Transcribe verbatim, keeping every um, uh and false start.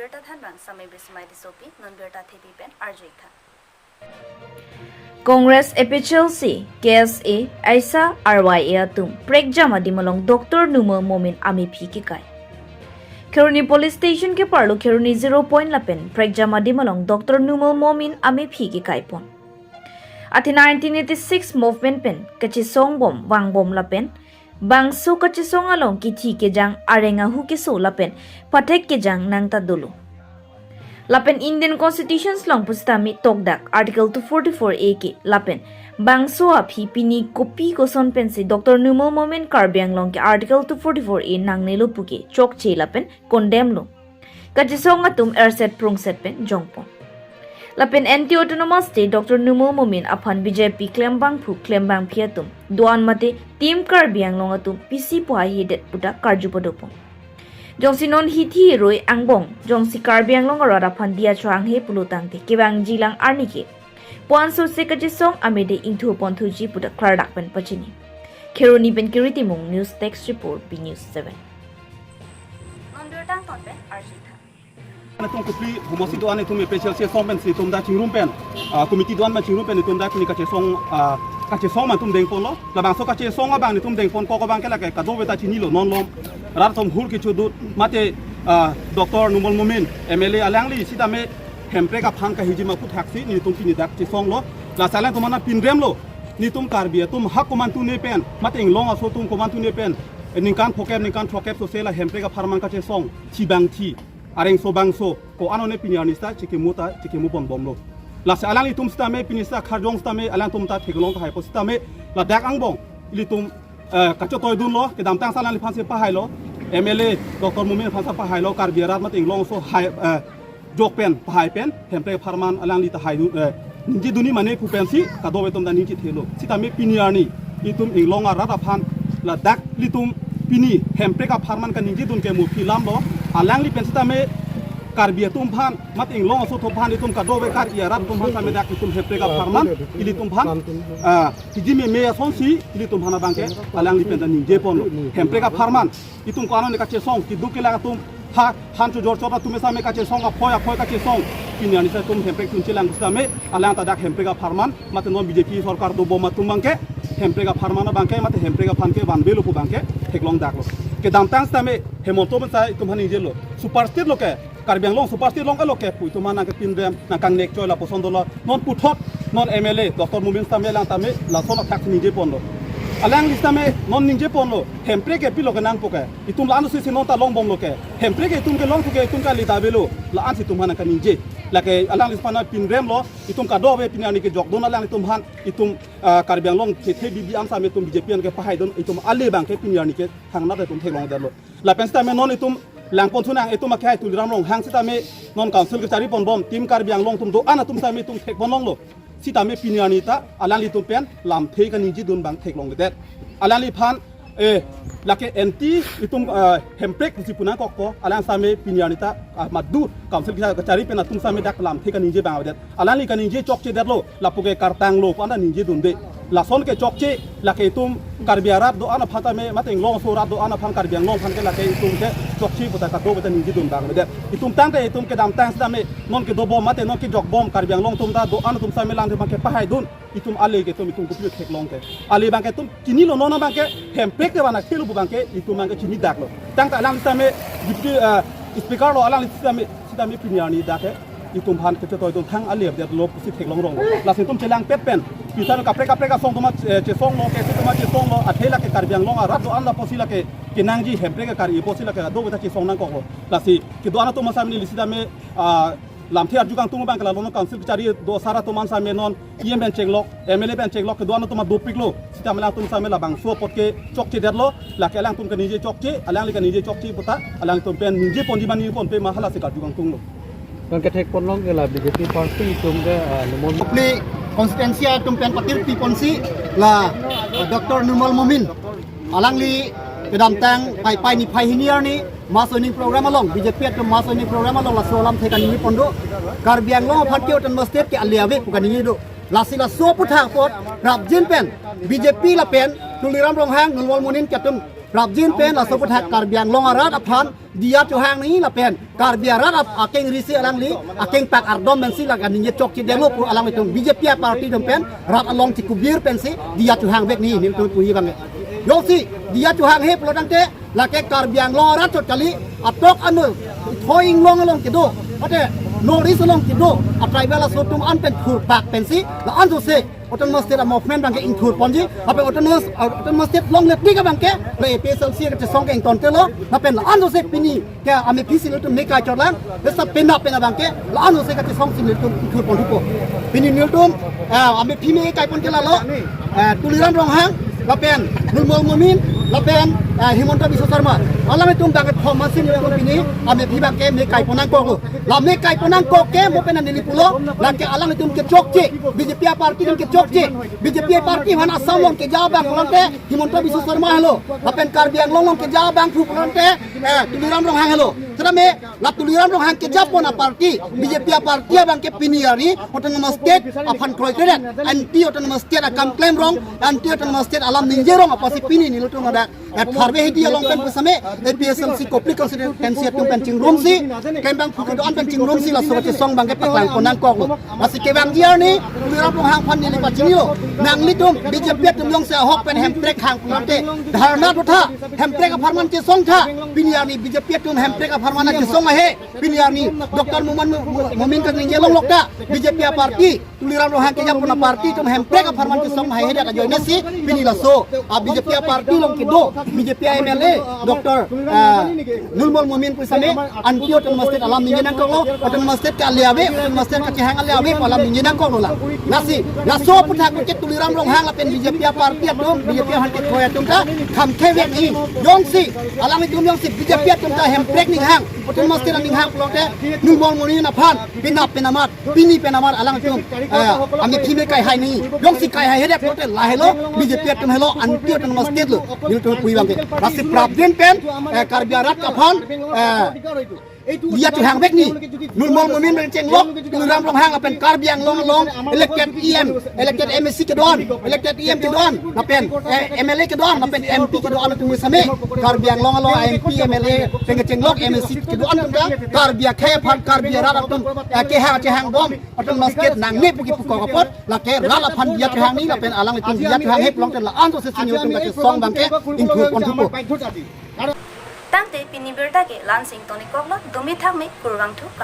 Birta thanbang Samai Bismai Tissopi, non birta thepi pen arju-ik tha. Congress, A P H L C, K S A, AISA, R Y A atum prekjam adim along Doctor Numal Momin amephi kekai. Kheroni Police Station keparlo Kheroni Zero Point lapen prekjam adim along Doctor Numal Momin amephi kekai pon. Athe nineteen eighty-six movement pen kachesong bom, vang bom lapen bangso kachesong along kithi kejang, areng ahu keso lapen pathek kejang nangta dolo. Lapen Indian Constitution along pusitame tokdak Article two forty-four A ke lapen bangso aphi pini kopi koson pensi Doctor Numal Momin Karbi Anglong ke Article two forty-four A nangnelo puke chokche lapen condemn lo. Kachesong atum erset prungset pen jongpon. Lapen Anti Autonomous State Doctor Numal Momin aphan B J P klembangphu klembangphi atum do-an mate Team Karbi Anglong atum pisi pohai hedet puta karju padopon. Jongsi non hithi roi angbong, jongsi Karbi Anglong arat aphan diya chohanghe pulo tangte kevangjilang arni ke puan sose kachesong amede ingthu ponthuji puta klardak pen pachini. Kheroni pen Kiri Timung, News Desk Report, B News seven. Non birta angton pen arju-ik tha. Netum kopli homosi do-an netum A P H L C asong pensi netum dak chingrum pen, ah, committee do-an pen chingrum pen netum dak pini kachesong, ah, kachesong ma netum dengponlo. Labangso kachesong abang netum dengpon kok abang ke lake kadokave ta chinilo, non lom rat atum hur kechodun mate, ah, Doctor Numal Momin M L A alangli sitame Hemprek aphan kahiji ma aputhaksi netum pini dak chesonglo. Lasi alangtum aphan pinremlo, netum Karbi atum ha komantu ne pen mate inglong aso atum komantu ne pen, eh, ningkan phokep ningkan throkkep sose la Hemprek apharman kachesong, thi bang thi, areng so bang so, ko-an one pini arni sita chikemu ta chikemu ponbomlo. Lasi alanglitum sitame pini sita kharjong sitame alangtum ta theklong tahai pu sitame ladak angbong ilitum, eh, kachetoidunlo, kedamtang si alangliphan si pahailo, M L A Doctor Momin aphan si pahailo, Karbi arat mate inglong aso hai, eh, jok pen pahai pen Hemprek apharman alangli ta hai, eh, ningjedunji mane pu pensi kadokave atum ta ningjethelo. Sitame pini arni itum inglong arat aphan ladak ilitum pini Hemprek apharman kaningjedun ke mo phi lamlo, alangli pen sitame Karbi atum aphan mate inglong aso atum aphan itum kadokave Karbi arat atum aphan sitame dak itum Hemprek apharman ilitum aphan, ah, hiji meme asonsi ilitum aphan abang ke alangli pen ta ningjeponlo. Hemprek apharman itum ko-an one kachesong, keduk kelak atum, ha, han chojor chot atum sitame kachesong, aphoi aphoi kachesong. Pini arni sita itum Hemprek chunchelang sitame alang ta dak Hemprek apharman mate non B J P sorkar dobom atum abang ke Hemprek apharman abang ke mate Hemprek aphan ke vanvelo pu abang ke theklong daklo. Kedamtang sitame Hemanta Biswa itum aphan ningjelo, super state lo ke, Karbi Anglong super state long elo ke pu itum aphan nangkepinrem, nangkangnek choi lapuson dolo. Non puthot non M L A Doctor Momin sitame alang tame lason athak ningjeponlo. Alangli sitame non ningjeponlo, Hemprek ke pilo ke nangpo ke, itum la-an sisi non ta longbomlo ke, Hemprek ke itum kelong thu ke itum kali ta avelo, la-ansi itum aphan nangkaningje. Lake alangli aphan pinremlo, itum kadokave pini arni kejokdun alanglitum aphan, itum, ah, Karbi Anglong kethe bibi an sitame itum B J P an kepahaidun, itum ale abang ke pini arni ke thangnat itum theklongdetlo. Lapen sitame non itum langpon sunang, itum akhai Tuliram Ronghang sitame non council kechari ponbom, Team Karbi Anglong atum do-an atum sitame itum thekponlonglo. Sitame pini arni ta alanglitum pen lamthe kaningjedun abang theklongledet. Alangliphan, eh, lake anti itum, eh, Hemprek pusi pu nangkokpo, alang sitame pini arni ta, ah, madu council kechari pen atum sitame dak lamthe kaningje abang avedet. Alangli kaningje chokchedetlo, lapu ke kartanglo pu anta ningjedunde. Lason ke chokche, lake itum Karbi arat do-an aphan tame mate inglong aso arat do-an aphan, Karbi Anglong aphan ke lake itum ke chokche puta kadokave ta ningjedun abang avedet. Itum tangte itum kedamtang sitame non kedobom mate non kejokbom Karbi Anglong atum ta do-an atum sitame alanglitum abang kepahaidun. Itum ale ke itum, itum kopilo theklong ke. Ale abang ke itum chinilo, non abang ke Hemprek ke vana thelo pu abang ke itum abang ke chinidaklo. Tangte alang sitame Deputy, eh, Speaker lo, alang sitame, sitame pini arni dak ke itum aphan kachetoidun thang ale avdetlo pusi theklong ronglo. Lasi itum chelangpet pen, pisa kaprek kaprek asong atum, eh, chesonglo, KSA atum chesonglo, athe lake Karbi Anglong arat do-an lapusi lake kenangji, Hemprek ke kari pusi lake kadokave ta chesong nangkoklo. Lasi kedo-an atum sitame neli sitame, ah, lamthe arju kangtung abang ke la non council kechari do sar atum an sitame non E M pen chenglok, M L A pen chenglok, kedo-an atum dopiklo. Sitame alangtum sitame labangso apot ke chokchedetlo, lake alangtum kaningje chokche, alangli kaningje chokche puta alangtum pen ningjeponji ma ningjeponpe ma halasi karju kangtunglo. Kan kethekponlong ke la B J P party itum ke, ah, Numal Momin. Kopli constituency atum pen patirpiponsi la, ah, Doctor Numal Momin, alangli kedamtang Paipai niphai hini arni mass joining program along, B J P atum mass joining program along laso alamthe kaningjeponlo. Karbi Anglong aphan ke Autonomous State ke ale ave pu kaningje do. Lasi laso aputhak apot prapjin pen B J P lapen Tuliram Ronghang, Numal Momin ke atum Prapjin pen laso aputhak Karbi Anglong arat aphan diya chohang nangji lapen Karbi arat ap akeng risi alangli akeng pak ardom pensi la kaningje chokche detlo pu alanglitum B J P party atum pen rat along chikubir pensi diya chohang vek nangji nelitum puji abang. Jongsi diya chohanghe pulo tangte lake Karbi Anglong arat chot kali, atok ano thoi inglong along kedo, mate North East along kedo a tribal aso atum an pen thurpak pensi la-an jose Autonomous State a movement abangke ingthur ponji, lapen Autonomous, Autonomous State longle tik abangke la A P H L C kachesong ke ingtontelo, lapen la-an jose pini ke amephi si nelitum me kai chotlang, desa penap penap abangke la-an jose kachesong si nelitum ingthur pon thupo. Pini nelitum, eh, amephi me kai pon ke lalo, eh, Tuliram Ronghang, lapen Nirmal Momin, lapen, eh, Himanta Biswa Sarma. Alanglitum abangke thom asin nelitum pini amephi abangke me kai pon nangkoklo. La me kai pon nangkok ke mo pen neli pulo, lake alanglitum kechokche, B J P party atum kechokche, B J P party aphan Assam along keja abang pulote Himanta Biswa Sarma helo, lapen Karbi Anglong along keja abangphu pulote, eh, Tuliram Ronghang helo. Setame la Tuliram Ronghang keja pon a party, B J P party abangke pini arni Autonomous State aphan kroikre, anti Autonomous State akam klem rong, anti Autonomous State alam ningje rong apotsi pini nelitum ada eh, tharve hidi along pen pusitame A P H L C Kopili constituency atum pen chingrumsi, kembang phu kedo-an pen chingrumsi laso kachesong abangke paklang pon nangkoklo. Lasi kevangji arni Tuliram Ronghang aphan neli pachinilo. Nanglitum B J P atum jongsi ahok pen Hemprek hang pulote dharna dotha, Hemprek apharman chesong tha. Pini arni B J P atum Hemprek apharman chesong ahe. Pini arni Doctor Momin, Momin kaningje longlok ta B J P party, Tuliram Ronghang keja pon a party atum Hemprek apharman chesong haihedet ajoine si pini laso a B J P party along kedo B J P M L A Doctor, ah, Nirmal Momin pusitame anti Autonomous State alam ningje nangkoklo, Autonomous State ke ale ave, Autonomous State kachehang ale ave pu alam ningje nangkoklo la. Lasi laso aputhak ke Tuliram Ronghang lapen B J P party atum, B J P aphan kekroi atum ta kham khevek nangji. Jongsi alanglitum jongsi B J P atum ta Hemprek aning hang, Autonomous State aning hang pulote Nirmal Momin aphan penap pen amat, pini pen amat alangtum, eh, amephi me kai hai nangji. Jongsi kai haihedet pulote lahelo, B J P atum helo, anti Autonomous State lo, nelitum puji abangke. Lasi prapjin pen, eh, Karbi arat aphan, eh, diya chohang vek nangji. Nirmal Momin pen chenglok, Tuliram Ronghang lapen Karbi Anglong along elected E M, elected M A C kedo-an, elected E M kedo-an, lapen, eh, M L A kedo-an, lapen M P kedo-an atum pusitame, Karbi Anglong along M P, M L A pen kechenglok, M A C kedo-an atum ta Karbi akhei aphan, Karbi arat atum, eh, kehang chehang bom, Autonomous State nangne pu kipukok apot, lake rat aphan diya chohang nangji lapen alanglitum diya chohanghe pulote la-an jose si nelitum kachesong abangke ingthur pon thupo. Tangte pini birta ke la-an si ingtonikoklo, dumi thakme, kurvangthu, kar-